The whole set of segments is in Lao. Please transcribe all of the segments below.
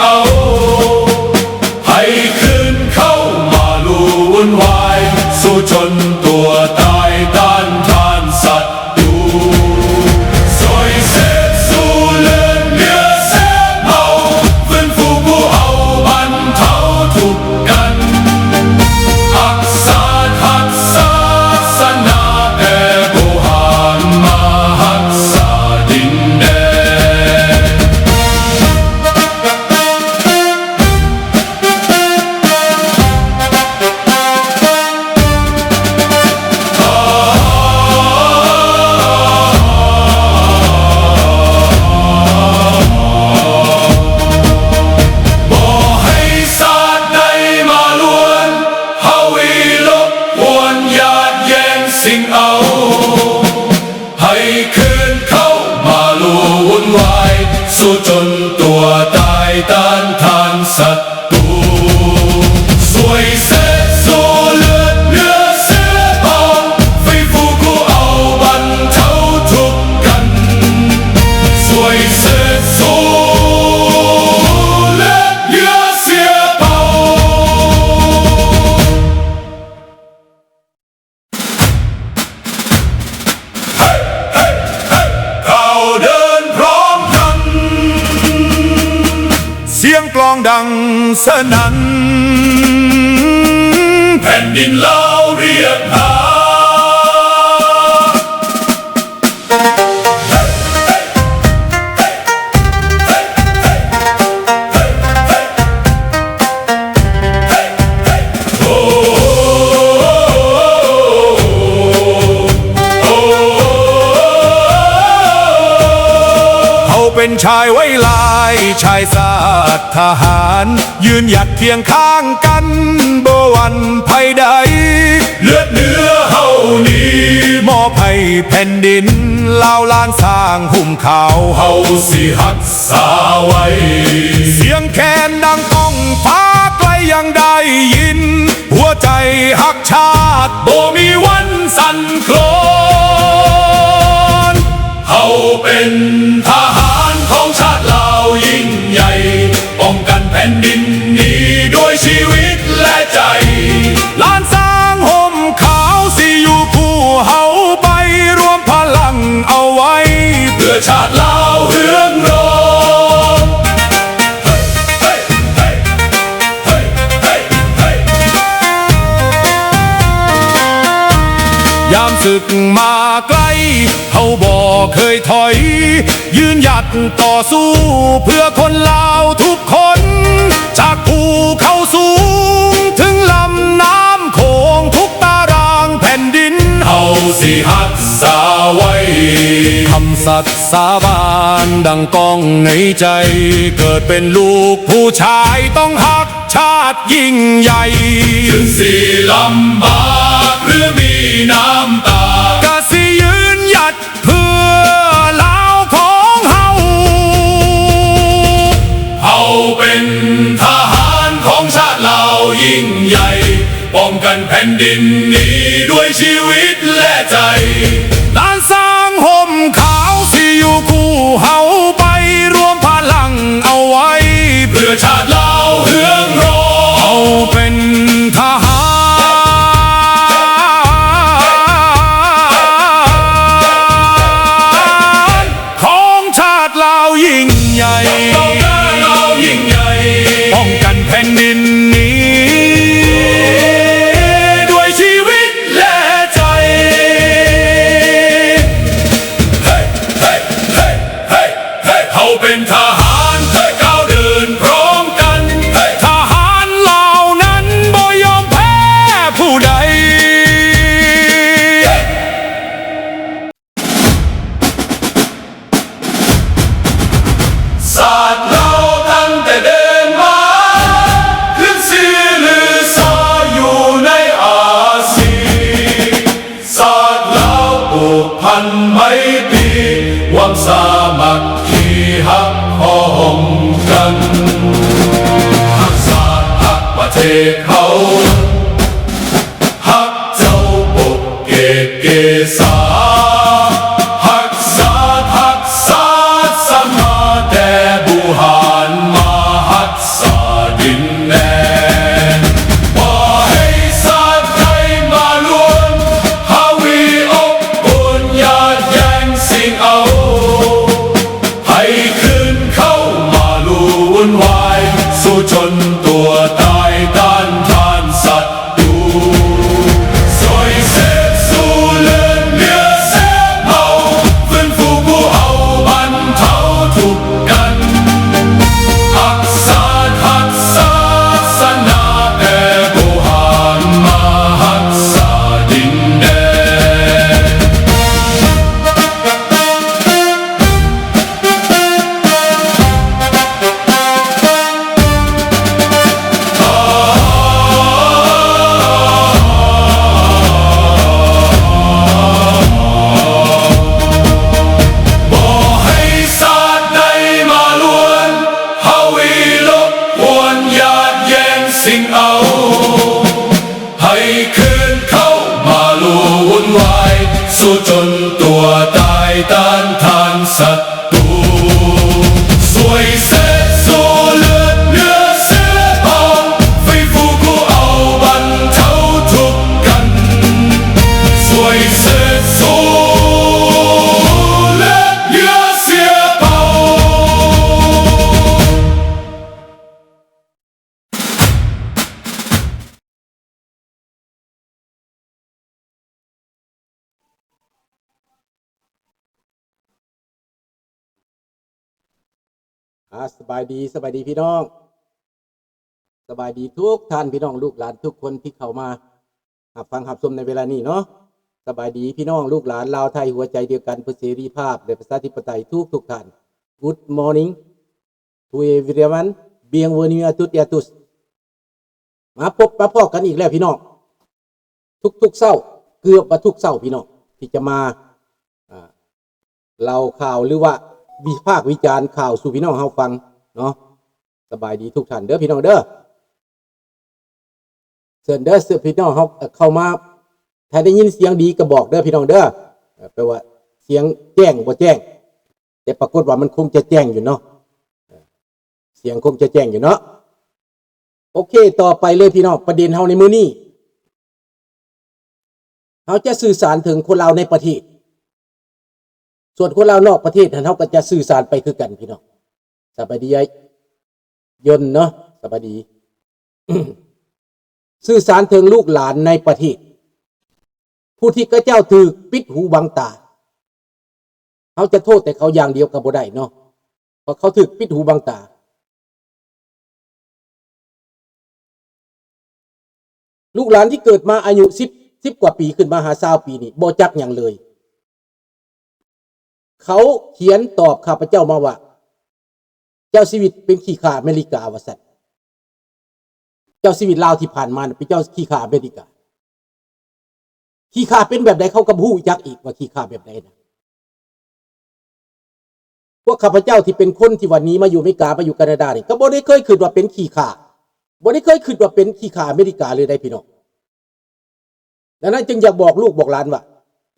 ເອົາ ໃຫ້ຄືນເຂົ້າມາລຸ່ນວາຍ ສູ້ຈົນຕົວຕາຍຕ້ານທານສັດຕູ ຊ່ວຍເສດຊູເລືອດເຫຼືອເສດເຜົາ ຟື້ນຟູຜູ້ເອົາບັນເທົາທຸກກັນ ຮັກຊາດຮັກສາສາສະໜາ ແຕ່ບໍ່ຫານມາຮັກສາດິນແດນ. ບໍ່ໃຫ້ຊາດໃດມາລວນ ເຮົາວິລົບກວນຢາດແຍ່ງຊິງເອົາ ໃຫ້ຄືນເຂົ້າມາລຸ່ນວາຍ ສູ້ຈົນຕົວຕາຍຕ້ານທານສັດຕູ ຊ່ວຍເສດຊູເລືອດເຫຼືອເສດເຜົາ ຟື້ນຟູຜູ້ເອົາບັນເທົາທຸກກັນ ຊ່ວຍເສດຊູເລືອດເຫຼືອເສດເຜົາ. ເຮົາເດີນພ້ອມກັນ ສຽງກລອງດັງສະໜັ່ນ ແຜ່ນດິນລາວຮຽກຫາ. ເຮົາເປັນຊາຍໄວລາຍ ຊາຍຊາດທະຫານ ຢືນຫຍັດຄຽງຂ້າງກັນ ບໍ່ຫວັ່ນໄພໃດ ເລືອດເນື້ອເຮົານີ້ ມອບໃຫ້ແຜ່ນດິນລາວ ລ້ານຊ້າງຫຸ້ມຂາວ ເຮົາຊິຮັກສາໄວ້ ສຽງແຄນດັງກ້ອງຟ້າໄກຍັງໄດ້ຍິນ ຫົວໃຈຮັກຊາດບໍ່ມີວັນສັ່ນຄລອນ ເຮົາເປັນທະຫານຂອງຊາດລາວຍິ່ງໃຫຍ່ ປ້ອງກັນແຜ່ນດິນນີ້ດ້ວຍຊີວິດ ແລະໃຈ ລ້ານຊ້າງຫົ່ມຂາວຊິຢູ່ຄູ່ເຮົາໄປ ລວມພະລັງເອົາໄວ້ ເພື່ອຊາດລາວເຮືອງຮອງ. ຍາມສຶກມາໄກ ເຮົາບໍ່ເຄີຍຖອຍ ຢືນຫຍັດຕໍ່ສູ້ເພື່ອຄົນລາວທຸກຄົນ ຈາກພູເຂົາສູງເຖິງລຳນ້ຳໂຂງ ທຸກຕາລາງແຜ່ນດິນເຮົາຊິຮັກສາໄວ້ ຄຳສັດສາບານດັ່ງກ້ອງໃນໃຈ ເກີດເປັນລູກຜູ້ຊາຍຕ້ອງຮັກຊາດ ຍິ່ງໃຫຍ່ ເຖິງຊິລຳບາກ ຫຼື ມີນ້ຳຕາ ກະຊິຢືນຫຍັດເພື່ອລາວຂອງເຮົາ ເຮົາເປັນທະຫານຂອງຊາດລາວຍິ່ງໃຫຍ່ ປ້ອງກັນແຜ່ນດິນນີ້ດ້ວຍຊີວິດ ແລະໃຈ ລ້ານຊ້າງຫົ່ມຂາວຊິຢູ່ຄູ່ເຮົາໄປ ລວມພະລັງເອົາໄວ້ ເພື່ອຊາດລາວເຮືອງຮອງ ເຮົາເປັນທະຫານຂອງຊາດລາວຍິ່ງໃຫຍ່ ປ້ອງກັນແຜ່ນດິນນີ້ ດ້ວຍຊີວິດ ແລະໃຈ ເຮົາເປັນທະຫານ ກ້າວເດີນພ້ອມກັນ ທະຫານລາວນັ້ນບໍ່ຍອມແພ້ຜູ້ໃດ. ຊາດລາວຕັ້ງແຕ່ເດີນມາ ຂຶ້ນສີລືຊາຢູ່ໃນອາຊີ ຊາດລາວຜູກພັນໄມຕີ ຄວາມສາມັກຄີຮັກພ້ອມກັນ ຮັກຊາດຮັກປະເທດເຮົາ ຮັກເຈົ້າປົກເກກເກສາ ຮັກຊາດຮັກສາສະໜາ ແຕ່ບໍ່ຫານມາຮັ ວາຍ ສູ້ຈົນຕົວຕາຍຕ້ານທານສັດຕູ ຊ່ວຍເສດຊູເລືອດເຫຼືອເສຍເຜົ່າ ຟື້ນຟູຜູ້ເອົາບັນເທົາທຸກກັນ ຮັກຊາດຮັກສາສາສະໜາ ແຕ່ບໍ່ຫ້າມມາຮັກສາດິນແດນ. ບໍ່ໃຫ້ຊາດໃດມາລວນ ເຮົາວິລົບຄວນຢາດແຍ່ງຊິງເອົາ ໃຫ້ຄືນເຂົ້າມາໂລວຸ່ນວາຍ ສູ້ຈົນຕົວຕາຍຕ້ານທານສັດຕູ ຊ່ວຍເສດຊູເລືອດເຫຼືອເສຍເຜົ່າ ຟື້ນຟູຜູ້ເອົາບັນເທົາທຸກກັນ ຊ່ວຍເສດຊູເລືອດເຫຼືອເສຍເຜົ່າ. ອ່າ ສະບາຍດີ ສະບາຍດີພີ່ນ້ອງ ສະບາຍດີທຸກທ່ານ ພີ່ນ້ອງລູກຫຼານທຸກຄົນທີ່ເຂົ້າມາຮັບຟັງຮັບຊົມໃນເວລານີ້ເນາະ. ສະບາຍດີພີ່ນ້ອງລູກຫຼານລາວໄທ ຫົວໃຈດຽວກັນເພື່ອເສລີພາບ ແລະ ປະຊາທິປະໄຕທຸກໆທ່ານ. Good morning to everyone. Bienvenue à toutes et à tous. ມາພົບມາພໍ້ກັນອີກແລ້ວພີ່ນ້ອງ ທຸກໆເຊົ້າ ເກືອບວ່າທຸກເຊົ້າພີ່ນ້ອງ ທີ່ຈະມາ ອ່າ ເລົ່າຂ່າວ ຫຼືວ່າວິພາກວິຈານຂ່າວສູ່ພີ່ນ້ອງເຮົາຟັງເນາະ. ສະບາຍດີທຸກທ່ານເດີພີ່ນ້ອງເດີ ເຊີນເດີ ເຊີນພີ່ນ້ອງເຮົາເຂົ້າມາ ຖ້າໄດ້ຍິນສຽງດີກໍບອກເດີພີ່ນ້ອງເດີ ແປວ່າສຽງແຈ້ງບໍ່ແຈ້ງ ແຕ່ປາກົດວ່າມັນຄົງຈະແຈ້ງຢູ່ເນາະ ສຽງຄົງຈະແຈ້ງຢູ່ເນາະ. ໂອເຄ ຕໍ່ໄປເລີຍພີ່ນ້ອງ ປະເດັນເຮົາໃນມື້ນີ້ ເຮົາຈະສື່ສານເຖິງຄົນລາວໃນປະເທດ ສ່ວນຄົນລາວນອກປະເທດຫັ້ນ ເຮົາກໍຈະສື່ສານໄປຄືກັນພີ່ນ້ອງ. ສະບາຍດີອ້າຍຍົນເນາະ ສະບາຍດີ. ສື່ສານເຖິງລູກຫຼານໃນປະເທດ ຜູ້ທີ່ເຂົາເຈົ້າຖືກປິດຫູບັງຕາ ເຮົາຈະໂທດແຕ່ເຂົາຢ່າງດຽວກໍບໍ່ໄດ້ເນາະ ເພາະເຂົາຖືກປິດຫູບັງຕາ. ລູກຫຼານທີ່ເກີດມາອາຍຸສິບ ສິບກວ່າປີຂຶ້ນມາຫາຊາວປີນີ້ ບໍ່ຈັກຫຍັງເລີຍ. ເຂົາຂຽນຕອບຂ້າພະເຈົ້າມາວ່າ ເຈົ້າຊີວິດເປັນຂີ້ຂ້າອາເມລິກາວ່າຊັ້ນ. ເຈົ້າຊີວິດລາວທີ່ຜ່ານມານະ ເປັນເຈົ້າຂີ້ຂ້າອາເມລິກາ. ຂີ້ຂ້າເປັນແບບໃດ ເຂົາກໍບໍ່ຮູ້ຈັກອີກວ່າຂີ້ຂ້າແບບໃດນະ. ພວກຂ້າພະເຈົ້າທີ່ເປັນຄົນທີ່ວ່າໜີມາຢູ່ອາເມລິກາ ມາຢູ່ການາດານີ້ ກໍບໍ່ໄດ້ເຄີຍຄິດວ່າເປັນຂີ້ຂ້າ ບໍ່ໄດ້ເຄີຍຄິດວ່າເປັນຂີ້ຂ້າອາເມລິກາເລີຍໄດ໋ພີ່ນ້ອງ. ດັ່ງນັ້ນຈຶ່ງຢາກບອກລູກບອກຫຼານວ່າ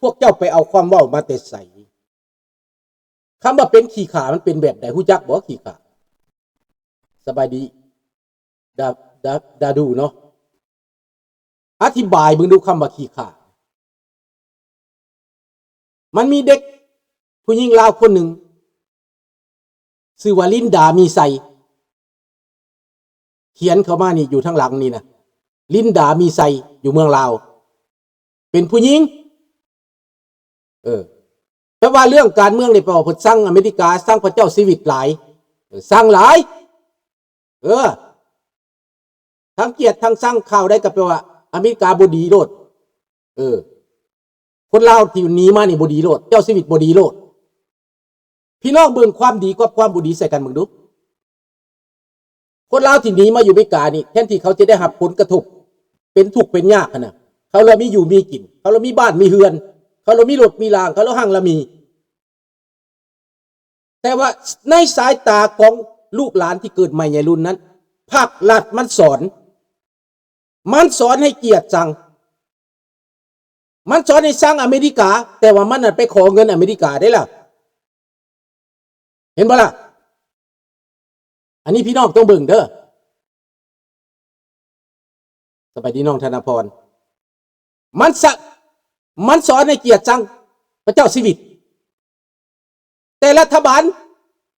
ພວກເຈົ້າໄປເອົາຄວາມເວົ້າມາແຕ່ໃສ? ຄຳວ່າເປັນຂີ້ຂ້າມັນເປັນແບບໃດ? ຮູ້ຈັກບໍ່ຂີ້ຂ້າ? ສະບາຍດີ ດາ ດາ ດາດູເນາະ ອະທິບາຍເບິ່ງດູຄຳວ່າຂີ້ຂ້າ. ມັນມີເດັກຜູ້ຍິງລາວຄົນໜຶ່ງ ຊື່ວ່າລິນດາ ມີໄຊ ຂຽນເຂົ້າມານີ້ ຢູ່ທາງຫຼັງນີ້ນະ ລິນດາ ມີໄຊ ຢູ່ເມືອງລາວ ເປັນຜູ້ຍິງ. ເອີ ແຕ່ວ່າເລື່ອງການເມືອງນີ້ ແປວ່າເພິ່ນຊັງອາເມລິກາ ຊັງພະເຈົ້າຊີວິດຫຼາຍ ເອີ ຊັງຫຼາຍ ເອີ ທັງກຽດທັງຊັງ ຂ່າວໃດກໍແປວ່າອາເມລິກາບໍ່ດີໂລດ. ເອີ ຄົນລາວທີ່ໜີມານີ້ບໍ່ດີໂລດ ເຈົ້າຊີວິດບໍ່ດີໂລດ. ພີ່ນ້ອງເບິ່ງຄວາມດີກັບຄວາມບໍ່ດີໃສ່ກັນເບິ່ງດູ. ຄົນລາວທີ່ໜີມາຢູ່ອາເມລິການີ້ ແທນທີ່ເຂົາຈະໄດ້ຮັບຜົນກະທົບ ເປັນທຸກເປັນຍາກຫັ້ນນະ ເຂົາລະມີຢູ່ມີກິນ ເຂົາລະມີບ້ານມີເຮືອນ ເຂົາລະມີລົດມີລາງ ເຂົາລະຮັ່ງລະມີ. ແຕ່ວ່າໃນສາຍຕາຂອງລູກຫຼານທີ່ເກີດໃໝ່ໃນລຸ້ນນັ້ນ ພາກລັດມັນສອນ ມັນສອນໃຫ້ກຽດຊັງ ມັນສອນໃຫ້ຊັງອາເມລິກາ ແຕ່ວ່າມັນນັ້ນໄປຂໍເງິນອາເມລິກາເດ້ລະ ເຫັນບໍ່ລະ? ອັນນີ້ພີ່ນ້ອງຕ້ອງເບິ່ງເດີ. ສະບາຍດີນ້ອງທະນາພອນ. ມັນສະ ມັນສອນໃຫ້ກຽດຊັງພະເຈົ້າຊີວິດ ແຕ່ລັດຖະບານ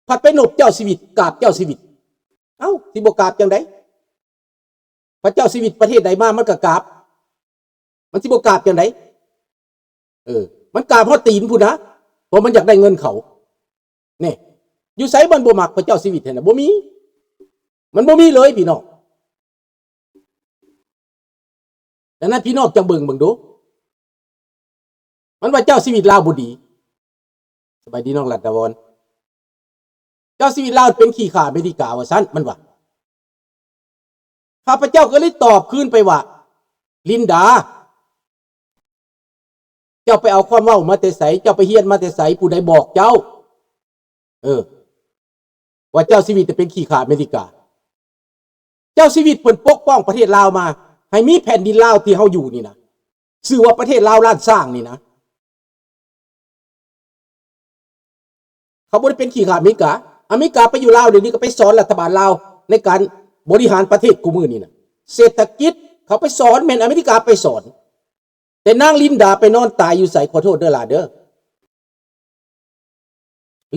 ພັດໄປນົບເຈົ້າຊີວິດ ກາບເຈົ້າຊີວິດ. ເອົ້າ ຊິບໍ່ກາບຈັ່ງໃດ? ພະເຈົ້າຊີວິດປະເທດໃດມາ ມັນກໍກາບ. ມັນຊິບໍ່ກາບຈັ່ງໃດ? ເອີ ມັນກາບຮອດຕີນພຸ້ນນະ ເພາະມັນຢາກໄດ້ເງິນເຂົາ. ນີ້ ຢູ່ໃສມັນບໍ່ມັກພະເຈົ້າຊີວິດຫັ້ນນະ? ບໍ່ມີ ມັນບໍ່ມີເລີຍພີ່ນ້ອງ. ດັ່ງນັ້ນ ພີ່ນ້ອງຈັ່ງເບິ່ງເບິ່ງດູ ມັນວ່າເຈົ້າຊີວິດລາວບໍ່ດີ. ສະບາຍດີນ້ອງລັດດາວອນ. ເຈົ້າຊີວິດລາວເປັນຂີ້ຂ້າອາເມລິກາວ່າຊັ້ນ ມັນວ່າ. ຂ້າພະເຈົ້າກໍເລີຍຕອບຄືນໄປວ່າ ລິນດາ ເຈົ້າໄປເອົາຄວາມເວົ້າມາແຕ່ໃສ? ເຈົ້າໄປຮຽນມາແຕ່ໃສ? ຜູ້ໃດບອກເຈົ້າ ເອີ ວ່າເຈົ້າຊີວິດຈະເປັນຂີ້ຂ້າອາເມລິກາ? ເຈົ້າຊີວິດເພິ່ນປົກປ້ອງປະເທດລາວມາ ໃຫ້ມີແຜ່ນດິນລາວທີ່ເຮົາຢູ່ນີ້ນະ ຊື່ວ່າປະເທດລາວລ້ານຊ້າງນີ້ນະ. ເຂົາບໍ່ໄດ້ເປັນຂີ້ຂ້າອາເມລິກາ. ອາເມລິກາໄປຢູ່ລາວ ດຽວນີ້ກໍໄປສອນລັດຖະບານລາວໃນການບໍລິຫານປະເທດຄູ່ມື້ນີ້ນະ. ເສດຖະກິດເຂົາໄປສອນ ແມ່ນອາເມລິກາໄປສອນ. ແຕ່ນາງລິນດາໄປນອນຕາຍຢູ່ໃສ? ຂໍໂທດເດີຫຼາເດີ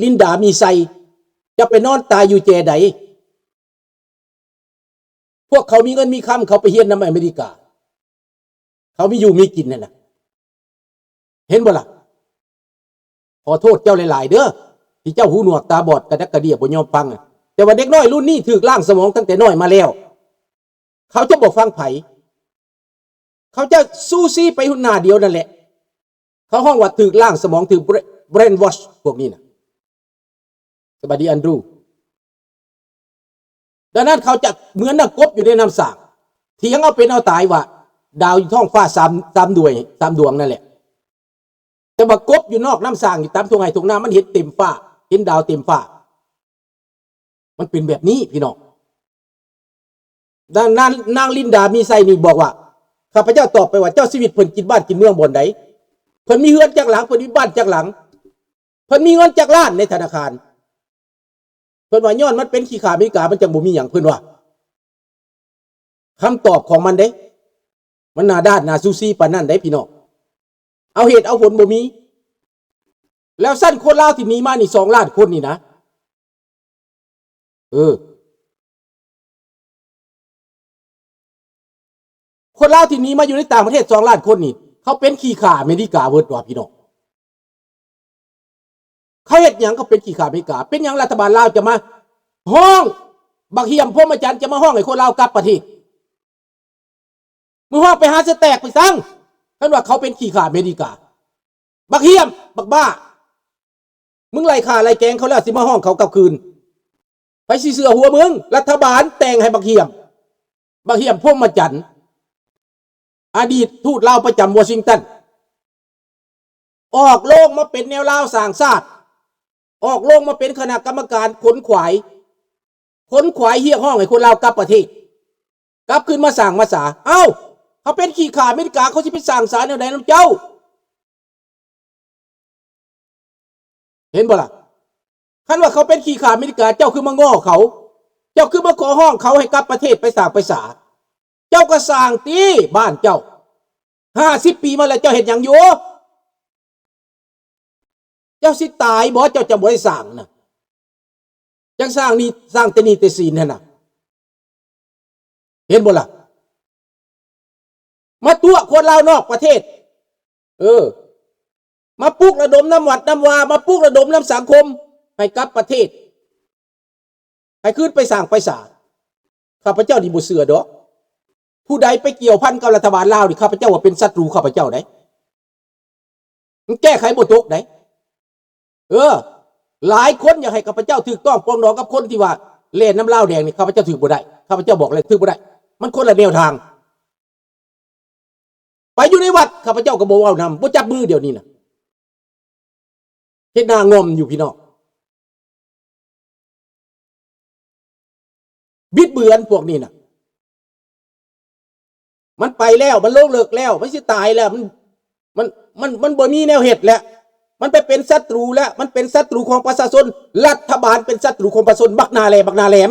ລິນດາມີໄຊ ຈະໄປນອນຕາຍຢູ່ແຈໃດ? ພວກເຂົາມີເງິນມີຄຳ ເຂົາໄປຮຽນນຳອາເມລິກາ ເຂົາມີຢູ່ມີກິນຫັ້ນນະ. ເຫັນບໍ່ລະ? ຂໍໂທດເຈົ້າຫຼາຍໆເດີ ທີ່ເຈົ້າຫູໜວກຕາບອດ ກະດັກກະເດຍ ບໍ່ຍອມຟັງ. ແຕ່ວ່າເດັກນ້ອຍລຸ້ນນີ້ຖືກລ້າງສະໝອງຕັ້ງແຕ່ນ້ອຍມາແລ້ວ. ເຂົາຈະບໍ່ຟັງໃຜ. ເຂົາຈະຊູຊີໄປຫນໜ້າດຽວນັ້ນແຫຼະ. ເຂົາຮ້ອງວ່າຖືກລ້າງສະໝອງ ຖືກ brain- brainwash ພວກນີ້ນະ. ສະບາຍດີ Andrew. ດັ່ງນັ້ນເຂົາຈະເໝືອນດັ່ງກົບຢູ່ໃນນ້ຳສ້າງ ຖຽງເອົາເປັນເອົາຕາຍວ່າດາວຢູ່ທ້ອງຟ້າສາມ ສາມດວງ ສາມດວງນັ້ນແຫຼະ. ແຕ່ວ່າກົບຢູ່ນອກນ້ຳສ້າງ ຢູ່ຕາມທົ່ງໄຮ່ທົ່ງນາ ມັນເຫັນເຕັມຟ້າ ເຫັນດາວເຕັມຟ້າ. ມັນເປັນແບບນີ້ພີ່ນ້ອງ. ນາງ ນາງ ນາງລິນດາມີໄຊນີ້ບອກວ່າ ຂ້າພະເຈົ້າຕອບໄປວ່າ ເຈົ້າຊີວິດເພິ່ນກິນບ້ານກິນເມືອງບ່ອນໃດ? ເພິ່ນມີເຮືອນຈັກຫຼັງ? ເພິ່ນມີບ້ານຈັກຫຼັງ? ເພິ່ນມີເງິນຈັກລ້ານໃນທະນາຄານ? ເພິ່ນວ່າຍ້ອນມັນເປັນຂີ້ຂ້າອາເມລິກາ ມັນຈັ່ງບໍ່ມີຫຍັງ ເພິ່ນວ່າ. ຄຳຕອບຂອງມັນເດ້ ມັນໜ້າດ້ານໜ້າຊູຊີປານນັ້ນເດ້ພີ່ນ້ອງ. ເອົາເຫດເອົາຜົນບໍ່ມີ. ແລ້ວຊັ້ນຄົນລາວທີ່ໜີມານີ້ສອງລ້ານຄົນນີ້ນະ ເອີ ຄົນລາວທີ່ໜີມາຢູ່ໃນຕ່າງປະເທດສອງລ້ານຄົນນີ້ ເຂົາເປັນຂີ້ຂ້າອາເມລິກາເບິດວ່າພີ່ນ້ອງ. ເຂົາເຮັດຫຍັງ? ເຂົາເປັນຂີ້ຂ້າອາເມລິກາ. ເປັນຫຍັງລັດຖະບານລາວຈະມາຮ້ອງ ບັກຫ້ຽມ ພົມມະຈັນ ຈະມາຮ້ອງໃຫ້ຄົນລາວກັບປະເທດ? ມຶງຮ້ອງໄປຫາສະແຕັກໄປສັງ ຄັນວ່າເຂົາເປັນຂີ້ຂ້າອາເມລິກາ. ບັກຫ້ຽມ ບັກບ້າ ມຶງໄລ່ຂ້າໄລ່ແກງເຂົາແລ້ວ ຊິມາຮ້ອງເຂົາກັບຄືນ. ໃຜຊິເຊື່ອຫົວມຶງ? ລັດຖະບານແຕ່ງໃຫ້ບັກຫ້ຽມ ບັກຫ້ຽມ ພົມມະຈັນ ອະດີດທູດລາວປະຈຳວໍຊິງຕັນ ອອກໂລງມາເປັນແນວລາວສ້າງຊາດ, ອອກໂລງມາເປັນຄະນະກຳມະການຂົນຂວາຍ, ຂົນຂວາຍຮຽກຮ້ອງໃຫ້ຄົນລາວກັບປະເທດ, ກັບຄືນມາສ້າງມາສາ. ເອົ້າ, ເຂົາເປັນຂີ້ຂ້າອາເມລິກາ, ເຂົາຊິໄປສ້າງສາແນວໃດນຳເຈົ້າ? ເຫັນບໍ່ລະ? ຄັນວ່າເຂົາເປັນຂີ້ຂ້າອາເມລິກາ, ເຈົ້າຄືມາງໍ້ເຂົາ? ເຈົ້າຄືມາຂໍຮ້ອງເຂົາໃຫ້ກັບປະເທດໄປສ້າງໄປສາ? ເຈົ້າກໍສ້າງຕິບ້ານເຈົ້າ. ຫ້າສິບປີມາແລ້ວ ເຈົ້າເຮັດຫຍັງຢູ່? ເຈົ້າຊິຕາຍບໍ່? ເຈົ້າຈະບໍ່ໄດ້ສ້າງນະ. ຈັ່ງສ້າງໜີ້, ສ້າງແຕ່ໜີ້ແຕ່ສິນຫັ້ນນະ. ເຫັນບໍ່ລະ? ມາຕົວະຄົນລາວນອກປະເທດ. ເອີ. ມາປຸກລະດົມນຳວັດນຳວາ, ມາປຸກລະດົມນຳສັງຄົມ ໃຫ້ກັບປະເທດ, ໃຫ້ຄືນໄປສ້າງໄປສາ. ຂ້າພະເຈົ້ານີ້ບໍ່ເຊື່ອດອກ. ຜູ້ໃດໄປກ່ຽວພັນກັບລັດຖະບານລາວນີ້, ຂ້າພະເຈົ້າວ່າເປັນສັດຕູຂ້າພະເຈົ້າໃດ໋. ມັນແກ້ໄຂບໍ່ຕົກໃດ໋. ເອີ, ຫຼາຍຄົນຢາກໃຫ້ຂ້າພະເຈົ້າຖືກຕ້ອງປອງດອງກັບຄົນທີ່ວ່າແລ່ນນຳລາວແດງນີ້, ຂ້າພະເຈົ້າຖືກບໍ່ໄດ້. ຂ້າພະເຈົ້າບອກເລີຍຖືກບໍ່ໄດ້. ມັນຄົນລະແນວທາງ. ໄປຢູ່ໃນວັດ, ຂ້າພະເຈົ້າກໍບໍ່ເວົ້ານຳ, ບໍ່ຈັບມືດຽວນີ້ນະ. ເຮັດໜ້າງອມຢູ່ພີ່ນ້ອງ. ບິດເບືອນພວກນີ້ນະ. ມັນໄປແລ້ວ, ມັນລົງເລິກແລ້ວ, ມັນຊິຕາຍແລ້ວ, ມັນ, ມັນ, ມັນ, ມັນບໍ່ມີແນວເຮັດແລ້ວ. ມັນໄປເປັນສັດຕູແລ້ວ, ມັນເປັນສັດຕູຂອງປະຊາຊົນ. ລັດຖະບານເປັນສັດຕູຂອງປະຊາຊົນ. ບັກໜ້າແຫຼມ, ບັກໜ້າແຫຼມ.